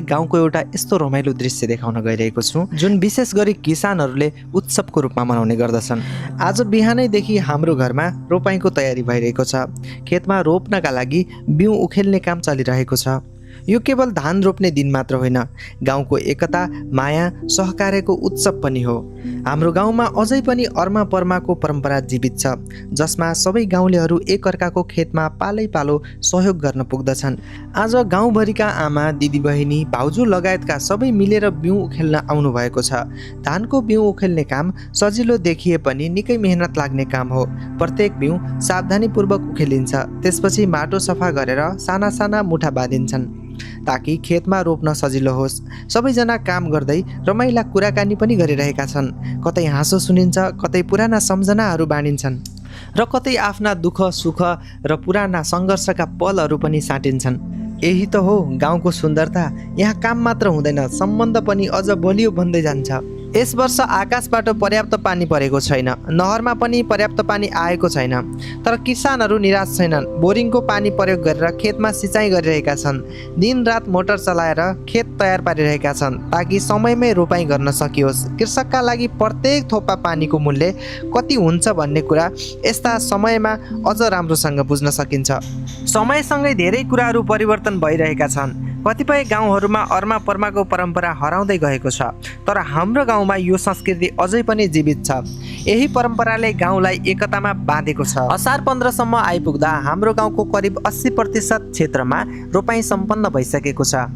गाउँको एउटा यस्तो रमाइलो दृश्य देखाउन गइरहेको छु जुन विशेष गरी किसानहरूले उत्सवको रूपमा मनाउने गर्दछन्। आज बिहानैदेखि हाम्रो घरमा रोपाइँको तयारी भइरहेको छ। खेतमा रोप्नका लागि बिउ उखेल्ने काम चलिरहेको छ। यो केवल धान रोप्ने दिन मात्र होइन, गाउँको एकता, माया, सहकार्यको उत्सव पनि हो। हाम्रो गाउँमा अझै पनि अर्मा पर्माको परम्परा जीवित छ, जसमा सबै गाउँलेहरू एकअर्काको खेतमा पालै पालो सहयोग गर्न पुग्दछन्। आज गाउँभरिका आमा, दिदीबहिनी, भाउजू लगायतका सबै मिलेर बिउ उखेल्न आउनुभएको छ। धानको बिउ उखेल्ने काम सजिलो देखिए पनि निकै मेहनत लाग्ने काम हो। प्रत्येक बिउ सावधानीपूर्वक उखेलिन्छ, त्यसपछि माटो सफा गरेर साना साना मुठा बाँधिन्छन् ताकि खेतमा रोप्न सजिलो होस्। सबैजना काम गर्दै रमाइला कुराकानी पनि गरिरहेका छन्। कतै हाँसो सुनिन्छ, कतै पुराना सम्झनाहरू बाँडिन्छन् र कतै आफ्ना दुःख सुख र पुराना सङ्घर्षका पलहरू पनि साटिन्छन्। यही त हो गाउँको सुन्दरता। यहाँ काम मात्र हुँदैन, सम्बन्ध पनि अझ बलियो बन्दै जान्छ। यस वर्ष आकाशबाट पर्याप्त पानी परेको छैन, नहरमा पनि पर्याप्त पानी आएको छैन, तर किसानहरू निराश छैनन्। बोरिङको पानी प्रयोग गरेर खेतमा सिँचाइ गरिरहेका छन्। दिनरात मोटर चलाएर खेत तयार पारिरहेका छन् ताकि समयमै रोपाइँ गर्न सकियोस्। कृषकका लागि प्रत्येक थोपा पानीको मूल्य कति हुन्छ भन्ने कुरा यस्ता समयमा अझ राम्रोसँग बुझ्न सकिन्छ। समयसँगै धेरै कुराहरू परिवर्तन भइरहेका छन्। कतिपय गाउँहरूमा अर्मा पर्माको परम्परा हराउँदै गएको छ, तर हाम्रो गाउँमा यो संस्कृति अझै पनि जीवित छ। यही परम्पराले गाउँलाई एकतामा बाँधेको छ। असार 15सम्म आइपुग्दा हाम्रो गाउँको करिब 80% क्षेत्रमा रोपाइँ सम्पन्न भइसकेको छ।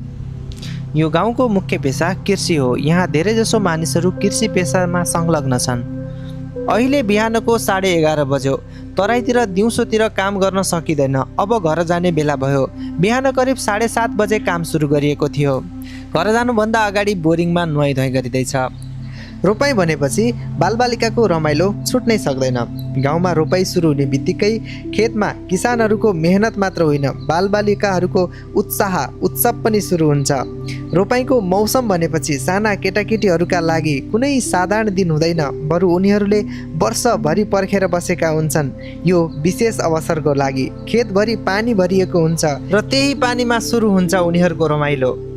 यो गाउँको मुख्य पेसा कृषि हो। यहाँ धेरैजसो मानिसहरू कृषि पेसामा संलग्न छन्। अहिले बिहानको 11:30 बज्यो। तराईतिर दिउँसोतिर काम गर्न सकिँदैन। अब घर जाने बेला भयो। बिहान करिब 7:30 बजे काम सुरु गरिएको थियो। घर जानुभन्दा अगाडि बोरिङमा नुहाइधुवाइ गरिँदैछ। रोपाइँ भनेपछि बालबालिकाको रमाइलो छुट्नै सक्दैन। गाउँमा रोपाइँ सुरु हुने बित्तिकै खेतमा किसानहरूको मेहनत मात्र होइन, बालबालिकाहरूको उत्साह, उत्सव पनि सुरु हुन्छ। रोपाइँको मौसम भनेपछि साना केटाकेटीहरूका लागि कुनै साधारण दिन हुँदैन, बरु उनीहरूले वर्षभरि पर्खेर बसेका हुन्छन् यो विशेष अवसरको लागि। खेतभरि पानी भरिएको हुन्छ र त्यही पानीमा सुरु हुन्छ उनीहरूको रमाइलो।